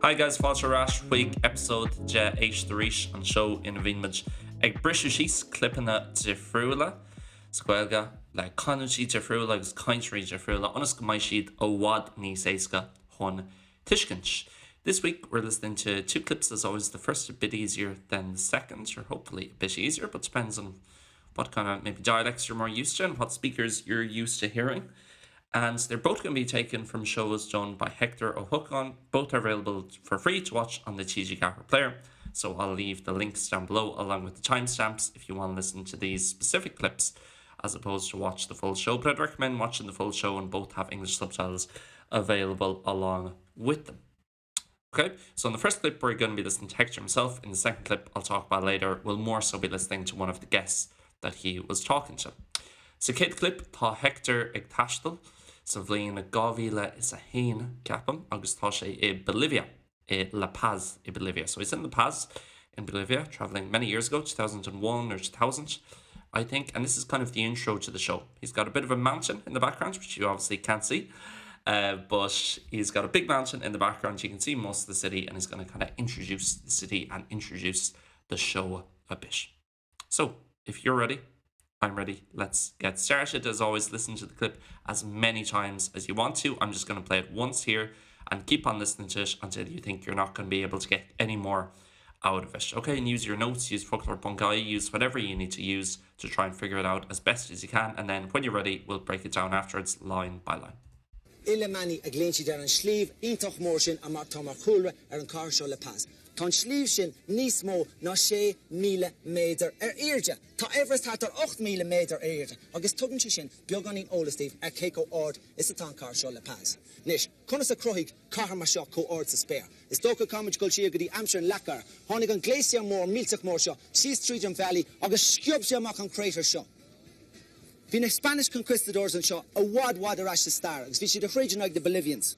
Hi guys, fáilte ar ais chuig episode de Éist Arís, an seó ina mbíonn muid ag briseadh síos clipeanna difriúla sa Ghaeilge le canúintí difriúla agus cainteoirí difriúla ionas go mbeidh siad i bhfad níos éasca chun tuiscint. This week we're listening to two clips as always, the first a bit easier than the second, or hopefully a bit easier, but depends on what kind of maybe dialects you're more used to and what speakers you're used to hearing. And they're both going to be taken from shows done by Hector Ó hEochagáin. Both are available for free to watch on the TG4 player. So I'll leave the links down below along with the timestamps if you want to listen to these specific clips as opposed to watch the full show. But I'd recommend watching the full show and both have English subtitles available along with them. Okay, so in the first clip we're going to be listening to Hector himself. In the second clip I'll talk about later, we'll more so be listening to one of the guests that he was talking to. Sa chéad clip tá Hector ag taisteal sa bhliain 2001 ceapaim agus tá sé i Bolivia, i La Paz i Bolivia. So he's in La Paz in Bolivia, traveling many years ago, 2001 or 2000, I think. And this is kind of the intro to the show. He's got a bit of a mountain in the background, which you obviously can't see. Uh, but he's got a big mountain in the background. You can see most of the city and he's going to kind of introduce the city and introduce the show a bit. So if you're ready, I'm ready. Let's get started. As always, listen to the clip as many times as you want to. I'm just going to play it once here and keep on listening to it until you think you're not going to be able to get any more out of it. Okay, and use your notes, use foclóir.ie, use whatever you need to use to try and figure it out as best as you can. And then when you're ready, we'll break it down afterwards line by line. Illimani a ghlaonn siad ar an sliabh iontach mór sin atá mar chúlra ar an chathair seo La Paz. Tá an sliabh sin níos mó ná 6,000 méadar ar airde. Tá Everest thart ar 8,000 méadar ar airde agus tugann sé sin beagáinín eolas daoibh ar cé chomh ard is atá an chathair seo La Paz. Anois, conas a cruthaíodh cathair mar seo chomh ard sa spéir? Is dócha caithfimid dul siar go dtí aimsir an leac oighir. Tháinig an glacier mór millteach mór seo síos tríd an valley agus sciob sé amach an crater seo. Bhí na Spanish Conquistadors anseo i bhfad bhfad ar ais sa stair agus bhí siad ag troid in aghaidh na Bolivians.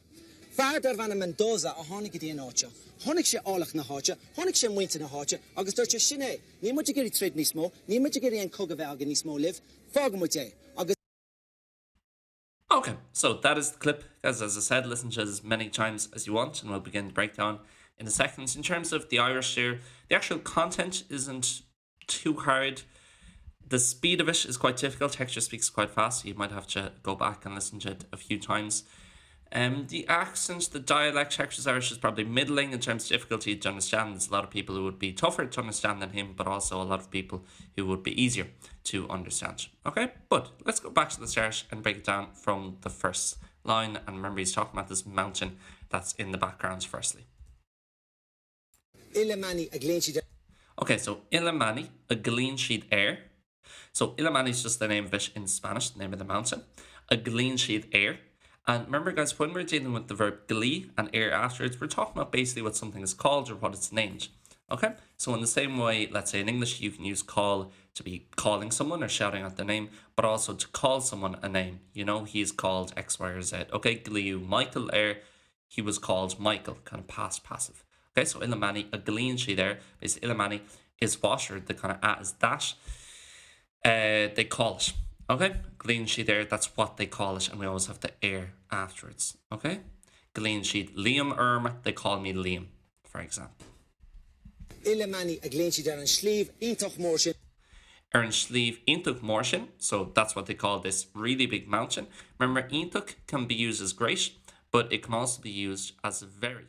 Fear darbh ainm Mendoza a tháinig go dtí an áit seo. Chonaic sé áilleacht na háite, chonaic sé muintir na háite agus dúirt sé sin é, níl muid ag iarraidh troid níos mó, níl muid ag iarraidh aon chogadh a bheith againn níos mó libh, fágfaidh muid é. Agus. Okay, so that is the clip. Guys, as I said, listen to it as many times as you want and we'll begin the breakdown in a second. In terms of the Irish here, the actual content isn't too hard. The speed of it is quite difficult. Hector speaks quite fast, so you might have to go back and listen to it a few times. Um, the accent, the dialect, Hector's Irish is probably middling in terms of difficulty to understand. There's a lot of people who would be tougher to understand than him, but also a lot of people who would be easier to understand. Okay, but let's go back to the start and break it down from the first line. And remember, he's talking about this mountain that's in the background firstly. Illimani a glaonn siad ar. Ok, so Illimani a glaonn siad air. So Illimani is just the name of it in Spanish, the name of the mountain. A glaonn siad air. And remember guys, when we're dealing with the verb glaoigh and air afterwards, we're talking about basically what something is called or what it's named. Okay, so in the same way, let's say in English, you can use call to be calling someone or shouting out the name, but also to call someone a name. You know, he's called X, Y, or Z. Okay, glaodh Michael air, he was called Michael, kind of past passive. Okay, so Illimani a glaonn siad air, basically Illimani is what, or the kind of a is that, uh, they call it. Okay, glaonn siad air, that's what they call it, and we always have the air afterwards. Okay, glaonn siad Liam orm, they call me Liam, for example. Illimani a glaonn siad ar an sliabh iontach mór sin. Ar an sliabh iontach mór sin, so that's what they call this really big mountain. Remember, iontach can be used as great, but it can also be used as very.